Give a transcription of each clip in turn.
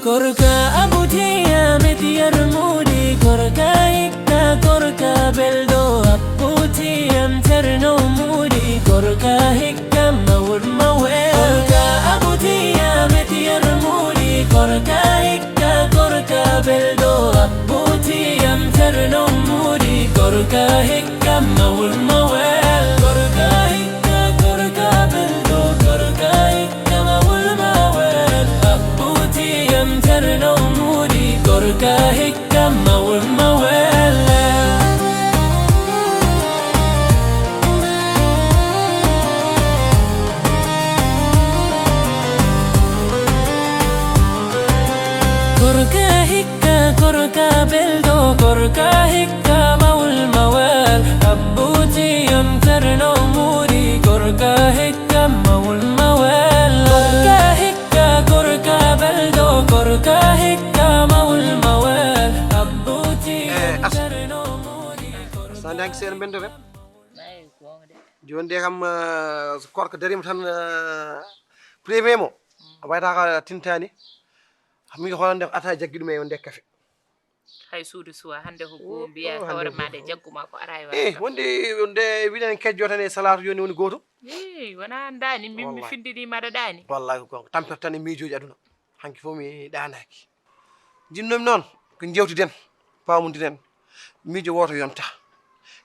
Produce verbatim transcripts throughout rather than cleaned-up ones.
Korka abuti am etiyar mudi, korka hikka, korka beldo abuti am terno mudi, korka hikka mawul mawe. Korka abuti am etiyar mudi, korka hikka, korka beldo abuti am terno mudi, korka hikka mawul mawe. Korka hikka, korka beldo, korka hikka mawul mawe. Abuti am terno mudi, korka hikka mawul mawe. Korka hikka, korka beldo, korka hikka mawul mawel. Abuti am terno mudi, korka hikka mawul mawel. Korka hikka, korka beldo, korka hikka mawul mawel. Abuti am terno mudi, korka hikka mawul mawel. Sani hanki seeɗa mbendere. Jooni de kam, eh, so korka dariima tan, eh, premier mo, a wayata ka tintani. Min ko hono nde ata jaggi ɗum e nde kafe. Hay suudu suwa, hannde ko goo mbiya hawre ma de jagguma ko ara e wonde nde wiɗen kejjo tan e salaatu jooni woni gooto. Ii, wona ndaani, min mi findini maɗa ɗaani. Wallahi ko gonga. Tampere tan e miijooji aduna. Hanki fof mi ɗaanaaki. Njinnoomi noon ko njeewtiden, paamondiren. Miijo wooto yonta.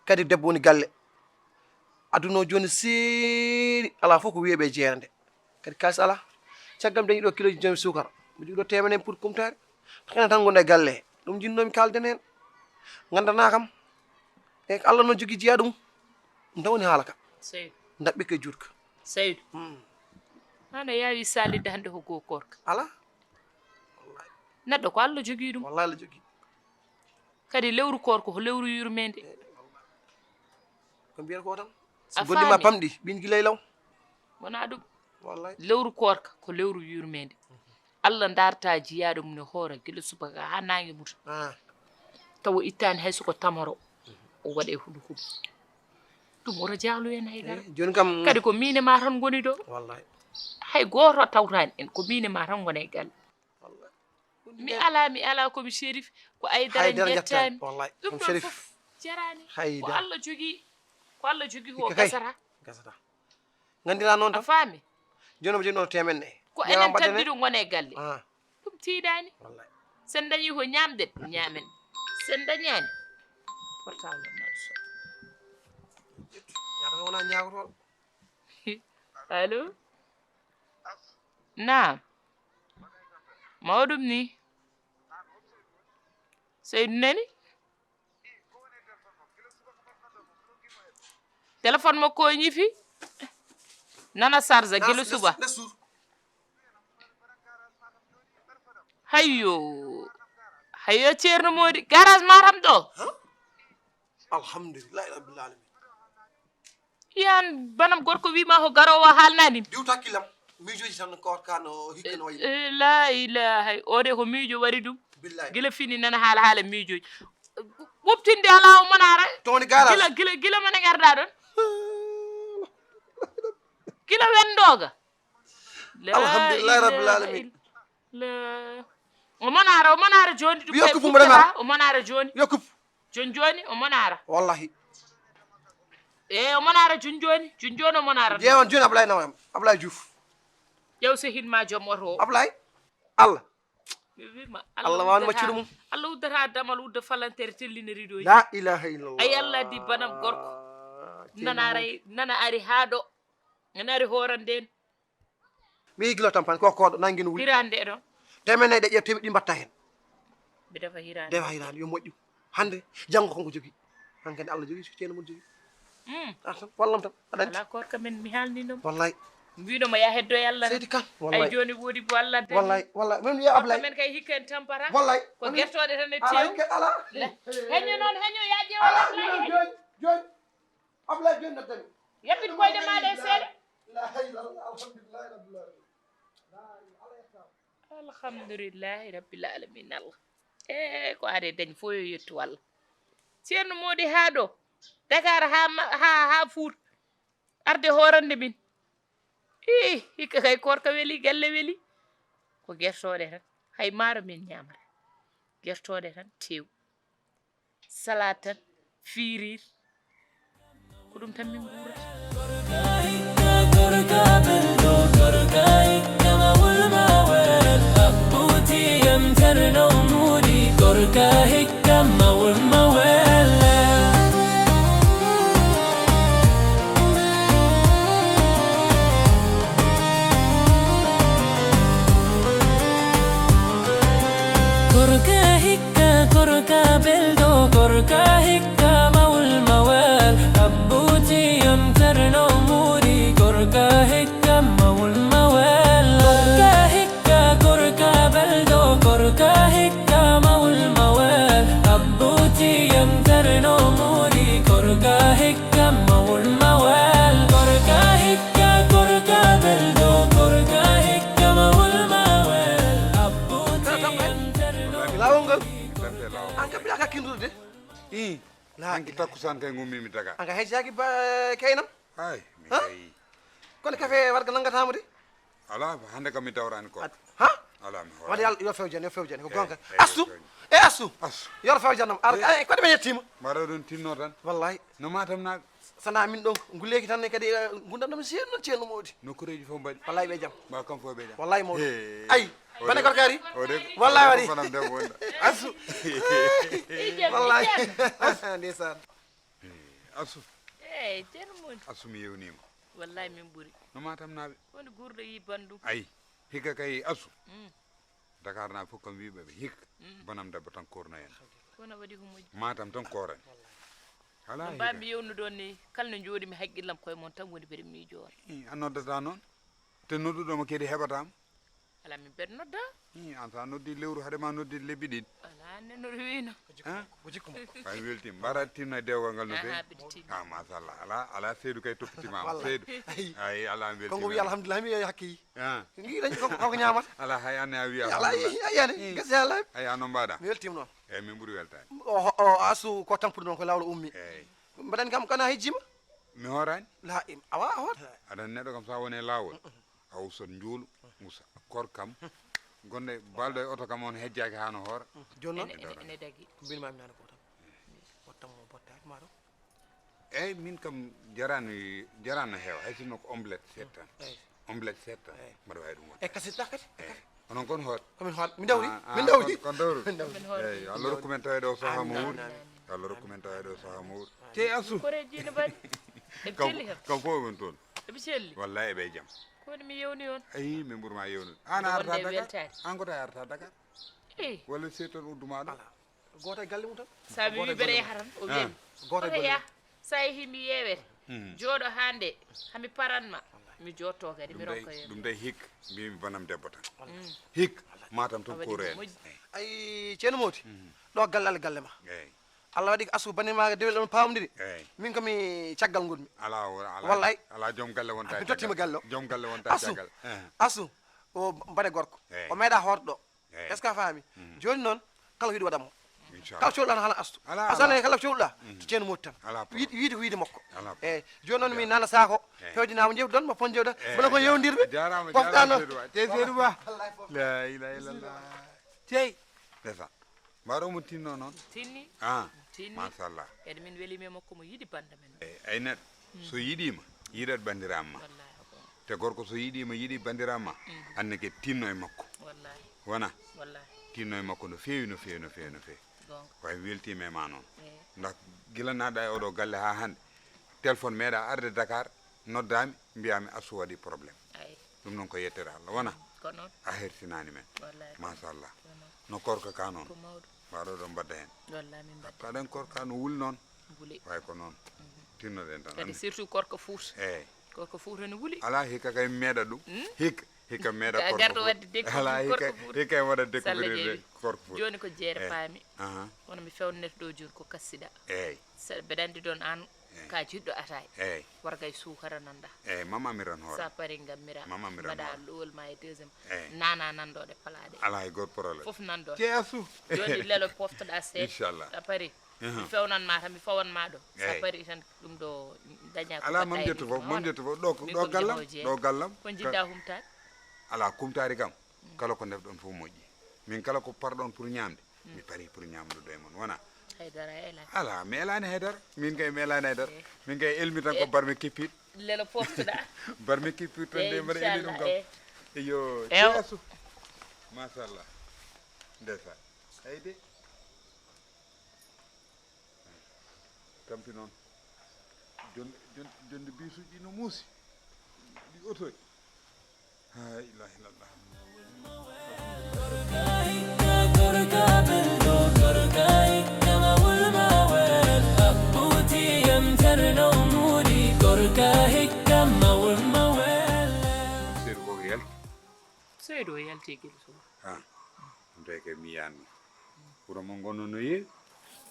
Kadi debbo woni galle. Aduna o jooni seeri, alaa fof ko wiyeɓe jeerande. Kadi kaalis alaa. Caggal mi dañi ɗo kiloji jomi suukara. Mi jogi ɗo teemedere pour kumtaare. Tan enen tan ngonɗen e galle he. Ɗum njinnoomi kaalden heen. Nganndanaa kam. E ko Allah noon jogii jeyaa ɗum. Ɗum tan woni haala ka. Seydu. Ndaɓɓi ko e juutka. Seydu. Hmm. Hano yaawi salidde hannde ko goo korka. Alaa. Wallahi. Neɗɗo ko Allah jogii ɗum. Wallahi Allah jogii. Kadi lewru koorko ko lewru yurmeende. Ko mbiyata ko tan. So goɗɗi ma pamɗi, ɓiin gila e law. Wona ɗum. Wallahi. Lewru koorka ko lewru yurmeende. Allah ndaarta jiyaaɗo mum e hoore gila subaka haa naange muta. Ah. Tawa ittaani hay soko tamaro. O waɗa e huɗo huɗo. Ɗum oto jahlu en hay dara. Eh, jooni kam. Kadi ko miin e ma tan ngoni ɗo. Wallahi. Hay gooto tawtaani en, ko miin e ma tan ngoni e galle. Wallahi. Mi alaa, mi alaa, ko mi Sherif, ko Aydara njettaami. Wallahi, ɗum ɗon fof jaraani. Ko Allah jogii, ko Allah jogii ko gasata. Gasata. Nganndiraa noon tan. A faami? Jooni omo jogii noon teemen ne. Ko enen tan ɗiɗo ngoni e galle. Ah. Ɗum tiiɗaani. Wallahi. Sen dañii ko ñaamɗen, ñaamen. Sen dañaani. Portable o nan so. Yaata ko wona ñaagotooɗo. Allo? Naam. Mawɗum ni. Seydu nani? Téléphone makko o ñifi. Nana sarza gila suba. Hayyo. Hayyo, Ceerno Moodi. Garage Matam ɗo. Alhamdulillahi rabbil alamin. Yan banam gorko wi ma ko garowo haalnani. Diwta killam. Miijoji tan ko ka no hikka no wayi. Eh, la ilaha. O de ko miijo wari ɗum. Billahi. Gila fini nana haala haala miijoji. Ɓoftinde ala o manara. Toni garage. Gila, gila, gila mana garda ɗon. Gila wendoga. Alhamdulillahi rabbil alamin. La. O manara, o manara joni ɗum. Yo kupu mo remara. O manara joni. Yo kupu. Joni joni o manara. Wallahi. E o manara joni joni. Joni joni o manara. Ƴeewan joni Ablaye Nawam. Ablaye Diouf. Ƴeew so hinma joom oto o. Ablaye. Allah. Mi wiima Allah wawani maccuɗo mum. Allah uddata damal udda falantere tellina ridoji. La ilaha illallah. Ay Allah di banam gorko. Nana ari, nana ari haa ɗo. Nana ari hoorande en. Mi yii gila tampani ko koɗo nangi no wuli. Hirande ɗo. Temen nayi ɗe ƴeew tewi ɗi mbatta hen. Mi defa hirande. Defa hirande yo moƴƴu. Hande janngo konko jogii. Hankadi Allah jogii so ceeno mum jogii. Hmm. Ar tan wallam tan aɗa anndi. Ala korka men mi haalni ɗum. Wallahi. Mbiɗoma ya heddo e Allah. Seydi Kan wallahi. Ay joni woodi bo Allah dani. Wallahi wallahi men wiya Ablaye. Korka men kay hikken tampata. Wallahi. Ko gertoɗe tan e tew. Ala hikken ala. Heño noon heño ya ƴeewa. Ala joni joni. Ablaye joni noddami. Yaɓɓit koyɗe maɗa e seeɗa. La ilaha illallah alhamdulillahi rabbil alamin. Alhamdulillahi rabbil alamin Allah. E ko are dañ fof yo yettu Allah. Ceerno Moodi haa ɗo Dakar haa ha ha Fuuta arde hoorande min. Ii hikka kay korka weli galle weli. Ko gertoɗe tan. Hay maaro min ñaamata. Gertooɗe tan, tew. Salade tan, firiir. Ko ɗum tan min nguurata. Gorka hikka, gorka belɗo, gorka hikka mawul mawal. Abbuti yonterno muri, gorka hikka mawul mawal. Gorka hikka, gorka belɗo, gorka hikka mawul mawal. Abbuti yonterno muri, gorka hikka mawul mawal. Gorka hikka, gorka belɗo, gorka hikka mawul mawal. Abbuti yonterno. Laawol ngal. An kam mbiɗa ka kindude de. Ii. Hanki takkusaan kay ngummi mi daga. An ka hejjaaki ba keynam. Ay, mi kay. Kono kafe warga nangataama de. Ala, hannde kam mi dawraani ko. Ha? Ala, mi hoora. Waɗi Yalla, yo few jane, yo few jane. Ko gonga. Astu. E Astu. Astu. Yo few janam. Ar, ay, ko de ɓe yettima. Mbaɗa ɗum tinno tan. Wallahi. No Matam naaɓe. Sana min ɗo ngulleeki tan ne kadi, eh, ngundam ɗam seeɗa noon ceerno Mawdi. Nokkureeji fof mbaɗi. Wallahi ɓe jam. Mba kam fof ɓe jam. Wallahi Mawdi. He. Ay, bane gorko ari. O de. Wallahi waɗi. Fanam debbo wonɗo. Asu. Wallahi. Ndeysaan. He, Asu. Eyi, ceerno Mawdi. Asu mi yewnima. Wallahi min ɓuri. No Matam naaɓe. Woni guurɗo yi bandum. Ay, hikka kay Asu. Mm. Dakar naaɓe fof kam wiiɓe ɓe hikka. Mm. Banam debbo tan korno en. Kono waɗi ko moƴƴi. Matam tan koren. Ala no hikka. Mbami yewnude on ni, kala no jooɗimi haqqillam koye mon tan woni mbeɗa miijo on. Ii, a noddata noon. Te nodduɗo mo kadi heɓataama. Ala min mbeɗa nodda. Ii, an sa noddi lewru hade ma noddi lebbi ɗiɗi. Ala ne no wino. Ko jikku makko. Ay weltima. Mbaɗa tinno e dewgal ngal no feewi. Aha, mbiɗa tinno. Ah, machallah. Ala, ala Seydou kay toppitimaama. Wallahi. Seydou. Ay. Ay, ala weltima. Kongo wi alhamdulillah mi yeeyi hakke yi. Ah. Ngi dañ ko ko ñaamata. Ala hay an a wi alhamdulillah. Ala yi, ay, ay, gasi ala. Ay, an no mbaɗa? Mi weltima noon. Eyi, min ɓuri weltaade. O, o, Asu ko tampude noon ko laawol ummi. Eyi. Mbaɗani kam kana hejjima? Mi hooraani. La im, awa a hoot. Aɗa neɗɗo kam so a woni e laawol, a usat njoolu, usa kor kam. Gonde balɗo e oto kam on hejjaaki haa no hoora. Jooni noon? Ene, ene, ene dagi. Ko mbinmi mi nana ko tan. Wattam mo bottaaki ma ɗo. Eyi, min kam jarani, jarani no heewa, hay sinno ko omelette seeɗa tan. Eyi. Omelette seeɗa tan. Eyi. Mbaɗa waawi ɗum waɗde. E kasirɗa kadi? Eyi. Onon kon hoot? Komin hoot. Min dawri. Ah, ah, min dawri. Kon, kon dawri. Min dawri. Eyi, yo Allah rokku men taweede o sahaa mo wuuri. Amin, amin. Yo Allah rokku men taweede o sahaa mo wuuri. Amin. Cey Asu. Koreeji ne mbaɗi. Eɓe celli kam. Kam fof men toon. Eɓe celli. Wallahi eɓe e jam. Ko woni mi yewni on? Ayi, min ɓurma yewnude. An a arta Dakar? An ko tawi arta Dakar? Eyi. Walla seeɗa tan uddumaɗo? Ala. Gooto e galle mum tan. Sa mi wi mbeɗa yaha tan, o wiyan. Gooto e galle mum. Sa yehi mi yeewete. Jooɗo haa nde, hami paran ma. Mi jotto kadi, mi rokka yeen. Ɗum day hik, mbimi banam debbo tan. Hik, Matam tan ko reene. Ay, ceerno Mawdi, ɗo galle Allah galle ma. Eyi. Allah waɗi ko Asu bani ma dewel ɗon pamdiri. Eyi. Min ko mi caggal ngonmi. Ala, ala. Wallahi. Ala joom galle wonta. Mi tottima galle o. Joom galle wonta caggal. Asu, o mbaɗe gorko. Eyi. O meeɗa hoorɗo ɗo. Eyi. Est-ce que a faami? Jooni noon, kala ko yiɗi waɗan mo. Inchallah. Kala cohluɗa tan haala Astu. Ala, Astu ala. Kala cohluɗa, to ceerno Mawdi tan. Ala problème. Wiide, wiide, wiide makko. Ala problème. Eyi, jooni noon mi nana saako, pewjinama jewtuɗon, ma pon jewta, mbaɗa ko yewndirɓe. Jarama, jarama Seydou Ba. Tey Seydou Ba. La ilaha illallah. Tey. Ndeysaan. Mbaɗo mo tinno noon? Tinni. Ah, tinni. Machallah. Kadi min welima e makko mo yiɗi banda men. Eyi, ay neɗɗo, so yiɗima, yiɗat bandiraɓe ma. Wallahi ko. Te gorko so yiɗima, yiɗi bandiraɓe ma, anne ke tinno e makko. Wallahi. Wona? Wallahi. Tinno e makko no feewi, no feewi, no feewi, no feewi. Gonga. Way weltima e ma noon. Eyi. Ndax gila naɗa e oɗo galle ha hande, téléphone meeɗa arde Dakar, noddami, mbiyami Asu waɗi problème. Ayi. Ɗum noon ko yettere Allah, wona? Ko noon. A hersinani men. Wallahi. Machallah. Ko noon. No korka ka noon? Ko mawɗo. Mbaɗo ɗon mbadda hen. Wallahi min mbadda. Kaɗen korka no wuli noon. Wuli. Way ko noon. Tinnoɗen tan. Kadi surtout korka Fuuta. Eyi. Korka Fuuta no wuli. Ala hikka kay meeɗa ɗum. Hmm? Hikka, hikka meeɗa korka Fuuta. Garɗo wadde découvrir korka Fuuta. Ala hikka, hikka e waɗa découvrir korka Fuuta. Jooni ko jeere paami. Aha. Kono mi fewnete ɗo jooni ko kassiɗa. Eyi. Sa-, mbeɗa anndi ɗon aan ka jiɗɗo ataay. Eyi. Warga e suukara nanɗa. Eyi, mama miran hoore. Sa pari ngam mira. Mama miran hoore. Mbaɗa lowol ma e deuxième. Eyi. Nana nanɗoɗe palaɗe. Alaa hay gooto problème. Fof nanɗo. Te Asu. Jooni lelo poftoɗa seeɗa. Inchallah. A pari. Mi fewnan ma tan, mi fawan ma ɗo. Sa pari tan ɗum ɗo daña ko. Alaa, mam ƴettu fof, mam ƴettu fof. Ɗo, ɗo gallam, ɗo gallam. Ko jiɗɗa humtaade? Alaa, kumtaari kam. Kala ko ndefɗon fof moƴƴi. Min kala ko parɗon pour ñaamde, mi pari pour ñaamdude e mon, wona? Haydara elani. Ala, mi elani haydara. Min kay mi elani haydara. Eh. Min kay elmi tan ko barmi kippiɗ. Lelo poftuɗa. Barmi kippiɗ tan de mbaɗa eli ɗum kam. Iyo, ceesu. Machallah. Ndesa. Ay de. Tampi noon. Jon-, jon-, jonde bisuuji no muusi. Ɗi otoji. La ilaha illallah. Seeɗa ko yalti. Seeɗa o yalti gila suba. Ah, ɗum tawi kay mi yiyaani. Wuro mon ngo no, no yeewi?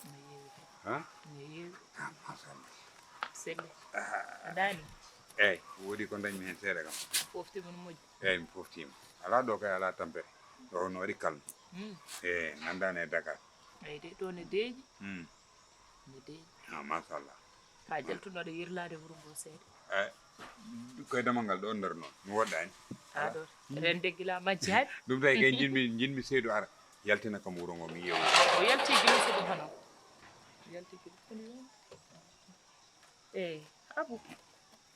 No yeewi kay. Ha? No yeewi. Ah, machallah. Selli. Ah. A daani? Eeyi, woodi ko ndañmi heen seeɗa kam. Poftiima no moƴƴi? Eeyi, mi poftiima. Alaa ɗo kay alaa tampere. Ɗo no waɗi kalme. Hmm. Eeyi, nganndaani e Dakar. Eeyi de, ɗo ne deeƴi. Hmm. Ne deeƴi. Ah, machallah. Ka jaltunoɗo yirlaade wuro ngo seeɗa. Eh, koye damal ngal ɗo nder noon, mi woɗɗaani. Haa ɗo, rende gila majjaani. Ɗum tawi kay njiɗmi, njiɗmi Seydou ara, yaltina kam wuro ngo, mi yeewa. O yalti gila suba hono? O yalti gila. Eeyi, Abu.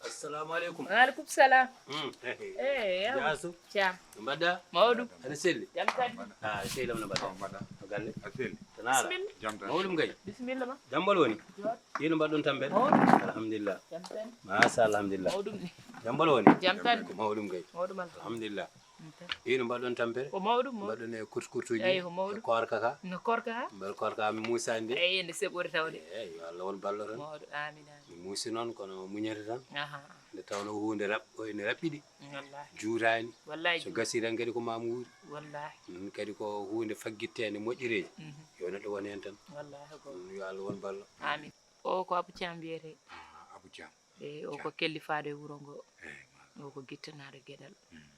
Assalamu aleykum. Wa aleykum salam. Hmm. Eeyi, Abu. Jaasu. Thiam. No mbaɗɗa? Mawɗum. Aɗa selli? Jam tan. Ah, sehil am no mbaɗɗa? Mbaɗɗa. No galle? A selli? Tanaara? Bisimilla. Jam tan. Mawɗum kay? Bisimilla ma. Jambal woni? Jooɗo. Yino mbaɗɗon tampere? Mawɗum. Alhamdulillah. Jam tan. Masa alhamdulillah. Mawɗum ni. Jambal woni? Jam tan. Ko mawɗum kay? Mawɗum alhamdulillah. Alhamdulillah. Jam tan. Yino mbaɗɗon tampere? Ko mawɗum, mawɗum. Mbaɗɗon e kurti kurtuji? Eyi, ko mawɗum. E koorka ka? No koorka ka? Mbaɗa koorka mi muusani de. Eyi, nde seɓori tawde. Eyi, yo Allah won ballo tan. Mawɗo, amin, amin. Mi muusi noon, kono muñata tan. Aha. Nde tawno huunde raɓ-, ene raɓɓiɗi. Wallahi. Juutaani. Wallahi. So gasii tan kadi ko ma muuri. Wallahi. Ɗum kadi ko huunde faggitteende moƴƴereeji. Mhm. Yo neɗɗo won heen tan. Wallahi ko. Ɗum yo Allah won ballo. Amin. O ko Abou Thiam wiyetee. Ah, Abou Thiam. E o ko kellifaɗo e wuro ngo. Eeyi, ma. O ko gittanaɗo geɗal. Mm.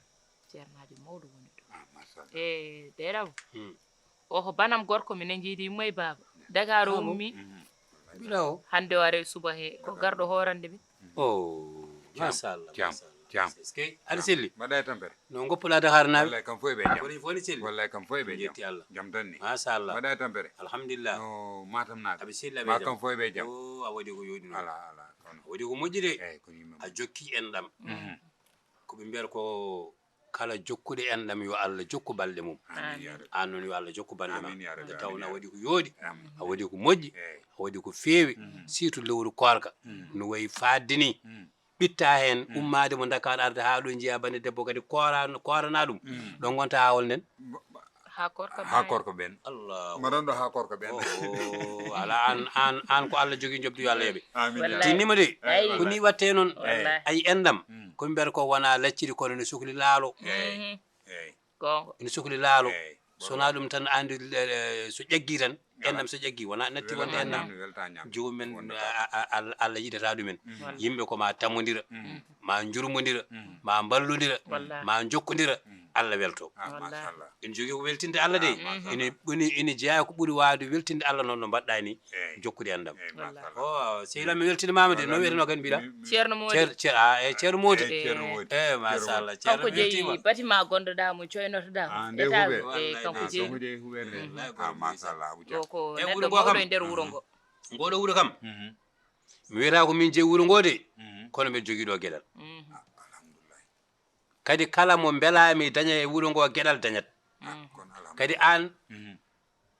Ceernaajo mawɗo woni ɗo. Ah, machallah. E deeraw. Hmm. O ko banam gorko, minen njiidi yumma e baaba. Dakar o ummi. Mhm. Mbiɗa o. Hannde o ari e suba he, ko garɗo hoorande min. Oh, Thiam, machallah, Thiam, machallah. Thiam. Est-ce que aɗa selli? Mbaɗa e tampere. No ngoppuɗa Dakar naaɓe? Wallay kam fof eɓe jam. Woni fof ne selli? Wallay kam fof eɓe jam. Yetti Allah. Jam tan ni. Machallah. Mbaɗa e tampere. Alhamdulillah. No Matam naaɓe? Aɓe selli, aɓe jam. Ma kam fof eɓe jam. Oh, a waɗi ko yooɗi noon. Ala, ala, kono. A waɗi ko moƴƴi de. Eeyi, ko yimɓe. A jokki enɗam. Mhm. Ko ɓe mbiyata ko kala jokkuɗo enɗam yo Allah jokku balɗe mum. Amin, ya Rabbi. Aan noon yo Allah jokku balɗe ma. Amin, ya Rabbi. Nde tawno a waɗi ko yooɗi, amin, a waɗi ko moƴƴi, eeyi, a waɗi ko feewi, mhm, surtout lewru koorka. Mhm. No wayi faaɗde ni. Mhm. Ɓitta heen, mhm, ummaade mo Dakar arde haa ɗo njiya bannde debbo kadi koora-, koorana ɗum. Mhm. Ɗo ngonta haa hol nden? Ba-, ba-, Haa koorka ɓen. Haa koorka ɓen. Allahu. Mbaɗon ɗo haa koorka ɓen. Oh, ala aan, aan, aan ko Allah jogii njoɓdi yo Allah yoɓe. Amin. Wallahi. Tinnima de. Eyi. Ko ni watte noon. Wallahi. Ay enɗam. Mm. Ko mbiyata ko wona lacciri kono ne sukli laalo. Eyi. Mhm. Eyi. Goonga. Ene sukli laalo. Eyi. So wonaa ɗum tan andi, eh, so ƴaggi tan, enɗam so ƴaggi wona natti wonde enɗam. Joomum en, a-, a-, a-, Allah yiɗata ɗumen. Mm. Wallahi. Yimɓe ko ma tammodira, mm, ma njurmodira, mm, ma mballodira, wallahi, ma jokkondira, mm, Allah welto. Ah, wallahi, machallah. Ene jogii ko weltinde Allah de. Ah, machallah. Ene, ene, ene jeyaa ko ɓuri waawde weltinde Allah noon no mbaɗɗa ni, eeyi, jokkude enɗam. Eeyi, wallahi, machallah. Oh, sehil am, mi weltinimaama de, no wiyetenoo kadi mbiɗa? Mi, mi, Ceerno Moodi. Ceer-, Ceer-, ah, eh, Ceerno Moodi. Eeyi, Ceerno Moodi. Eh, machallah, Ceerno weltiima. Kanko jeyi bâtiment gonɗo ɗa mo coynotoɗa. Ah, nde huɓe. Etage, eh, wallahi, kanko jeyi ɗum. Wallahi, ah, machallah, Abou Dia. Ko, ko neɗɗo mawɗo e nder wuro ngo. Ngoɗo wuro kam. Mhm. Mi wiyata ko min jeyi wuro ngo de, mhm, kono mbeɗa jogii ɗo geɗal. Mhm. Ah, alhamdulillah. Kadi kala mo mbelaami daña e wuro ngo geɗal dañat. Ah, mhm, kono alhamdulillah. Kadi aan, mhm,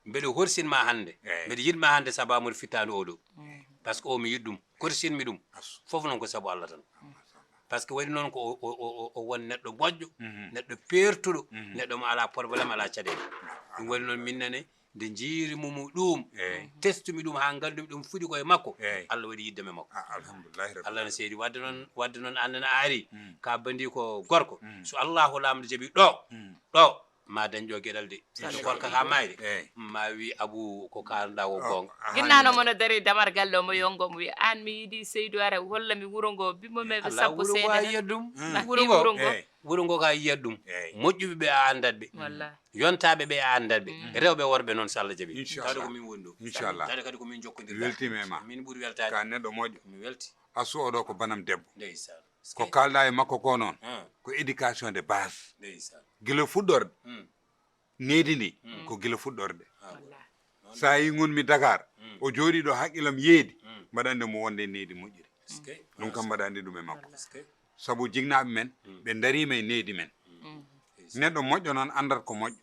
mbeɗa horsin ma hannde. Eeyi. Mbeɗa yiɗ ma hannde sabu amude fittaandu oo ɗoo. Mhm. Par ce que o mi yiɗ ɗum, korsin mi ɗum. Asu. Fof noon ko sabu Allah tan. Ah, machallah. Par ce que waɗi noon ko o, o, o, o, o won neɗɗo moƴƴo, mhm, neɗɗo peertuɗo, mhm, neɗɗo mo alaa problème, alaa caɗeele. Ah, ɗum waɗi noon min nane, nde njiirmi mo ɗum, eeyi, testumi ɗum haa nganndumi ɗum fuɗi koye makko, eeyi, Allah waɗi yiɗde mi e makko. Ah, alhamdulillahi rabbil alamina. Allah no seedi. Wadde noon, wadde noon aan nana a ari, mm, ka banndii ko gorko. Mm. So Allahu Laamɗo jaɓi ɗo, mm, ɗo, ma dañ ɗo geɗal de. Inchallah. So korka ka maayde, eeyi, ma wi Abu ko kaalɗa ko goonga. Oh, ah, ginnano mo no dari damargal ɗo mo yongo mo wi aan mi yiɗi Seydou ara holla mi wuro ngo bimmo me ɓe sappo seeɗa. Wuro ngo a yiyat ɗum. Mm. Wuro ngo. Wuro ngo. Eeyi. Wuro ngo ka yiyat ɗum. Eeyi. Moƴƴuɓe ɓe a anndat ɓe. Wallahi. Yontaaɓe ɓe a anndat ɓe. Mm. Rewɓe worɓe noon so Allah jaɓi. Inchallah. Tawde ko min woni ɗo. Inchallah. Tawde kadi ko min jokkondirɗa. Weltiima e ma. Min ɓuri weltaade. Ka neɗɗo moƴƴo. Mi welti. Asu oɗo ko banam debbo. Ndeysaan. Ko kaalɗa e makko ko noon. Ah. Ko éducation de base. Ndeysaan. Gila fuɗɗorde. Mm. Needi ndi, ko gila fuɗɗorde. Wallaahi. So a yii ngonmi Dakar, o jooɗii ɗo, haqqillam yeedi, mbaɗa anndi mo wonde needi moƴƴiri. Ɗum kam mbaɗa anndi ɗum e makko. Sabu jinnaaɓe men, ɓe ndariima e needi men. Neɗɗo moƴƴo noon anndat ko moƴƴo.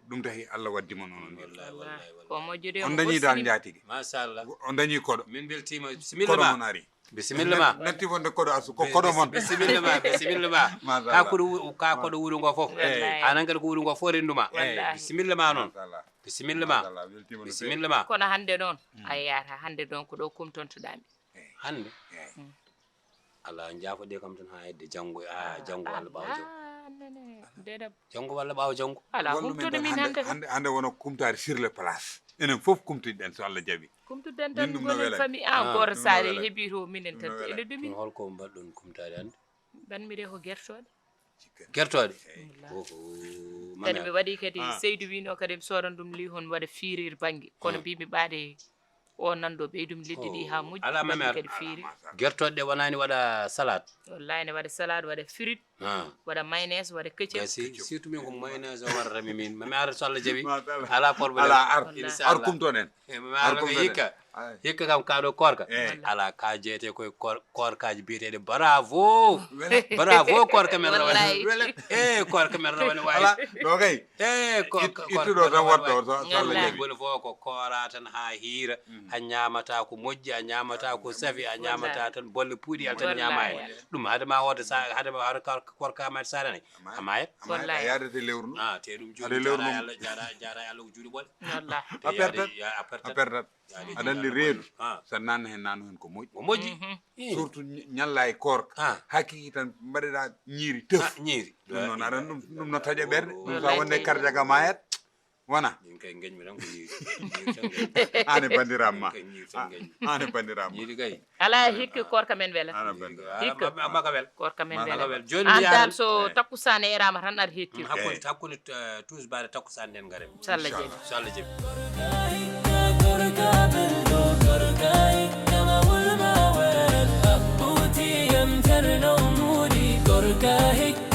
Ɗum tahi Allah waddi mo noon. Wallaahi, wallaahi, wallaahi. Ko moƴƴude on dañii dal njaatigi. Machallah. On dañii koɗo. Min mbeltiima. Bisimilla ma. Koɗo mon ari. Bisimilla ma. Natti wonde koɗo asu, ko koɗo mon. Bisimilla ma, bisimilla ma. Machallah. Ka koɗo wu-, ka koɗo wuro ngo fof. Wallaahi. Anan kadi ko wuro ngo fof rennduma. Wallaahi. Bisimilla ma noon. Machallah. Bisimilla ma. Machallah, weltiima no feewi. Bisimilla ma. Kono hannde noon, a yaata hannde noon ko ɗo kumtontoɗaa mi. Hannde? Alaa, njaafoɗee kam tan haa hedde janngo, haa janngo walla ɓaawo janngo. Janngo walla ɓaawo janngo. Alaa, wallu min tan hannde, hannde, hannde wona kumtaari sur le place. Enen fof kumtiɗen so Allah jaɓi. Kumtuɗen tan, min ɗum no gonen wela. Famille an, ah, gooto ɗum no saare wela. Heɓi to minen tan. Ɗum no wela. Ene ɗumi. Kono holko mbaɗɗon kumtaari hannde? Mbaɗmi de ko gertooɗe. Gertooɗe? Wallaahi. Oho, kadi mami mi waɗi kadi, ah, Seydou wino kadi mi soodan ɗum li hon waɗa firir bannge. Kono, ah, mbimi ɓaade o nan ɗo ɓeydum liɗɗi ɗi haa moƴƴi. Alaa mami mbaɗmi ar. Kadi firir. Gertooɗe ɗe wonaani waɗa salade? Wallaahi ne waɗa salade, waɗa firit, ah, waɗa mayonnaise, waɗa ketchup. Gasi, surtout min ko mayonnaise o waɗata mi min. Mami ar so Allah jaɓi. Machallah. Alaa problème. Alaa ar. Wallaahi. Inchallah. Ar kumtoɗen. Eh, mami ar ko hikka. Ay. Hikka kam ka ɗo koorka. Eh. Alaa ka jeete koye koor-, koorkaaji biyeteeɗi bravo. Wele. Bravo koorka men rawane. Wallaahi. Wele. Eh, koorka men rawane waawi. Alaa, ɗo kay. Eh, ko, it-, ko, ittuɗo ko tan waɗɗo, so, so Allah jaɓi. Ngol fof ko koora tan haa hiira. Mm. A ñaamata ko moƴƴi, a ñaamata ko safi, a ñaamata tan bolle puuɗi, a tan ñaama e. Wallaahi. Ɗum hade ma hoode sa, hade ma hoode kor-, koorka ma saarani. A maayat. A maayat, a yaadete lewru ndu. Ah, te ɗum jooni jaara e Allah, jaara, jaara e Allah ko juuɗe ɓole. Wallaahi. A perdat. A perdat. Aɗa anndi reedu, ah, so nanna heen, nanno heen ko moƴƴi. Ko moƴƴi. Mhm. Ii. Surtout ñ-, ñalla e koorka. Ah. Hakkiki tan mbaɗeɗa ñiiri tef. Ah, ñiiri. Ɗum noon aɗa anndi ɗum, ɗum no taƴa ɓernde. Ɗum so wallaahi wonde kay. Karjaga mayat. Wona. Min kay ngeñmi tan ko ñiiri. Ñiiri tan ngeñmi. Aan e banndiraaɓe ma. Min kay ñiiri tan ngeñmi. Aan e banndiraaɓe ma. Ñiiri kay. Alaa hikka koorka men wela. Aan e banndiraaɓe. Hikka. Ah, ma-, ma-, ma ka wel. Koorka men wela. Ma ka wel. Jooni mi yaha. Aan dal so takkusaan eeraama tan aɗa hettira. Mm, hakkunde, hakkunde, eh, tuusbaare takkusaan nden ngaren. So Allah jaɓi. Inchallah. So Allah jaɓi. Gorka hikka.